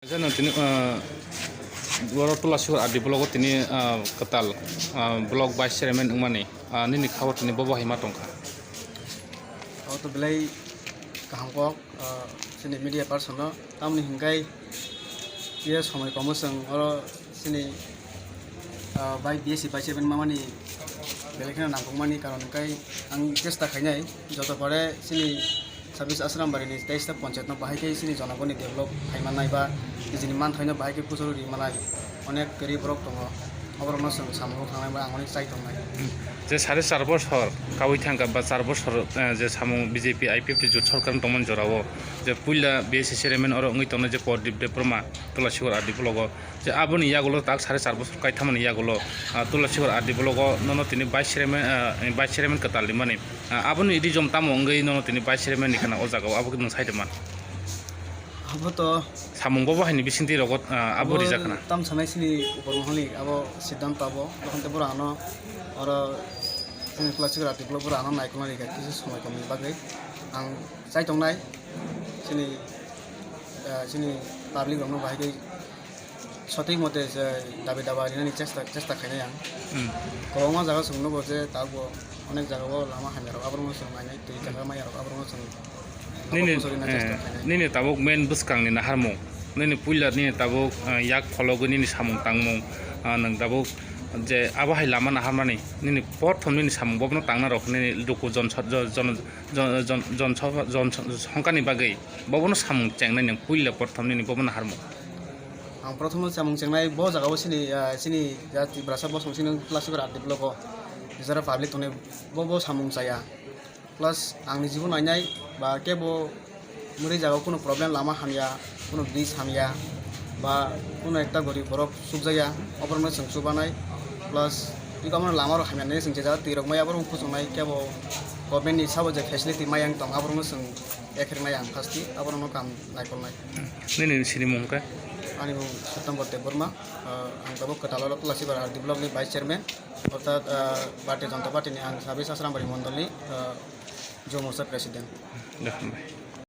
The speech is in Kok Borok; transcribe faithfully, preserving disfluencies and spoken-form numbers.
Jano tini, ah, oro Tulasikhor R D block o tini, ah, kwtal, ah, block vice chairman wngmani, ah, nini khabo tini bobo hai ma tongkha. Abo to belai kaham kok, ah, chini media person no. Tamoni hinkai ye somoi komo chwng oro chini, ah, bai B S C vice chairman mamani belai kheno nangkukmani karon hinkai ang chesta khainai joto pore chini Sabis Asrambari ni teista ponchayat no bahai khe chini jonogoni develop khai mannai ba nijini manthai no bahai khe puchuru ri mannai onek kwrwi borok tongo. Oborok no chwng samung thangnai ba ang onek chai tongnai. Je sare char bosor kawi thangkha ba char bosor, eh, je samung B J P I P F T jot sorkar tongmani jorao je puila B S C chairman oro wngwi tongnai je Pradip Debbarma Tulasikhor R D block o. Je aboni yagulo tak sare char bosor kaithamani yagulo, ah, Tulasikhor R D block o nono tini vice chairman, ah, vice chairman kwtal rimani. Ah, aboni rijom tamo wngwi nono tini vice chairman ni khana o jaga o abo khe nwng sai tongma. Abo to samung bobo haini bisingtwi rogo, ah, abo abo rijak khana. Tam sanai sini upor moholi abo siddhanto abo, dokhon te bora ano oro chini Tulasikhor R D block bora ano naikolna rikha kisa somoi komni bagwi ang chai tongnai chini, ah, chini public rokno bahai khe sothik mote je dabi daba rinani chesta, chesta khainai ang. Hmm. Kwbangma jaga chwng nugo je tabukbo onek jagao lama hamya rok aborokno chwng nainai, twi jaga maya rok aborokno chwng Nini, nokha kuchurina chesta eh, khainai. Nini tabuk main bwskangni naharmung, nini puila nini tabuk, eh, yak phologwi nini samung tangmung, ah, nwng tabuk je abo hai lama naharmani nini porthom nini samung bobono tangna rok nini luku jon, jon, jon, jon, jon, jon, jon songkani bagwi bobono samung chengnai nwng puila porthom nini bobono naharmung. Ang prothom samung chengnai bo jaga o chini, ah, chini jati brasa bosong chini Tulasikhor R D block o jara public tongnai bo, bo samung chaya. Plus ang ni jibo nainai ba kebo mwrwi jaga o kuno problem lama hamya, kuno bridge hamya ba kuno ekta gori borok sukjakya oborokno chwng chubanai. Plus twi omo lama rok hamya nai chwng je jaga twi rok maya borok kuchungnai kebo government ni sabo je facility maya wng tong aborokno chwng ekhirnai ang phasti aborokno kam naikolnai. Nini sinimung khe? Ani mung September Debbarma, ah, ang tabuk kwtal o Tulasikhor R D block ni vice chairman, orthat, ah, Bharatiya Janata Party ni ang Sabis Asrambari mondol ni, ah, Yuva Morcha president. Deh, hambai.